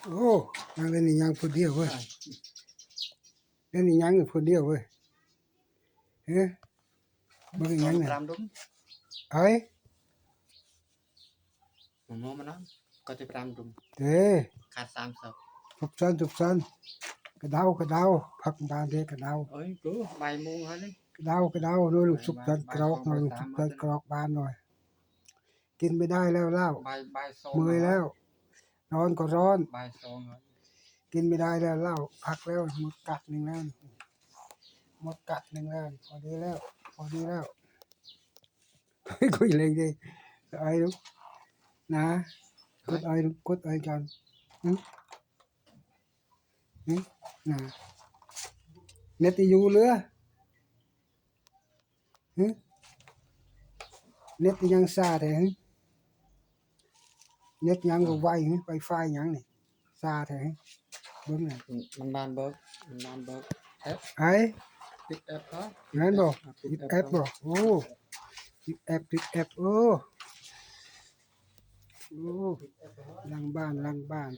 ໂອ້ ນາງເລນນີ້ຍ່າງຜູ້ດຽວເວີຍ ເລນນີ້ຍ່າງຜູ້ດຽວເວີຍ. ເອີ ເບິ່ງອີ່ຫຍັງນີ້ ຕາມດຸມ ເອີຍ ໝໍມານຳ ກໍຈະຕາມດຸມ ເອີ ຂາດສາມສັບ ສຸບຊັນ ສຸບຊັນ ກະເດົາ ກະເດົາ ຜັກບານເດ ກະເດົາ ໂອ້ຍ ກູບ່າຍໂມງແລ້ວນີ້ ກະເດົາ ກະເດົາ ໜ່ວຍລູກສຸບຊັນກະດອກ ໜ່ວຍລູກສຸບຊັນກະດອກບານໜ່ອຍ. ກິນໄມ່ໄດ້ແລ້ວເຫຼົ້າ ບ່າຍ ບ່າຍສອງ ເມື່ອຍແລ້ວ ນອນກໍຮ້ອນ ບ່າຍສອງແລ້ວ ກິນໄມ່ໄດ້ແລ້ວເຫຼົ້າ ພັກແລ້ວ ໝົດກັກໜຶ່ງແລ້ວ ໝົດກັກໜຶ່ງແລ້ວ ພໍດີແລ້ວ ພໍດີແລ້ວ. ກຸຍເລັງເດ້ ໄອລູກນາ ກົດໄອລູກ ກົດໄອກ່ອນ ຫຶ ຫຶ ນາ ເນັດຢູ່ເຫຼືອ ຫຶ ເນັດອີ່ຫຍັງຊ້າແທ້ຫຶ ເນັດຫຍັງກໍໄວຫຶ ໄວຟາຍຫຍັງນີ້ ຊ້າແທ້ຫຶ ເບິ່ງນະ ມັນນານເບີກ ມັນນານເບີກ ແອັບ ໄອ ຕິດແອັບເນາະ ແມ່ນບໍ່ ຕິດແອັບບໍ່ ໂອ້ ຕິດແອັບ ຕິດແອັບ ໂອ້ ໂອ້ ຫຼັງບ້ານ ຫຼັງບ້ານ.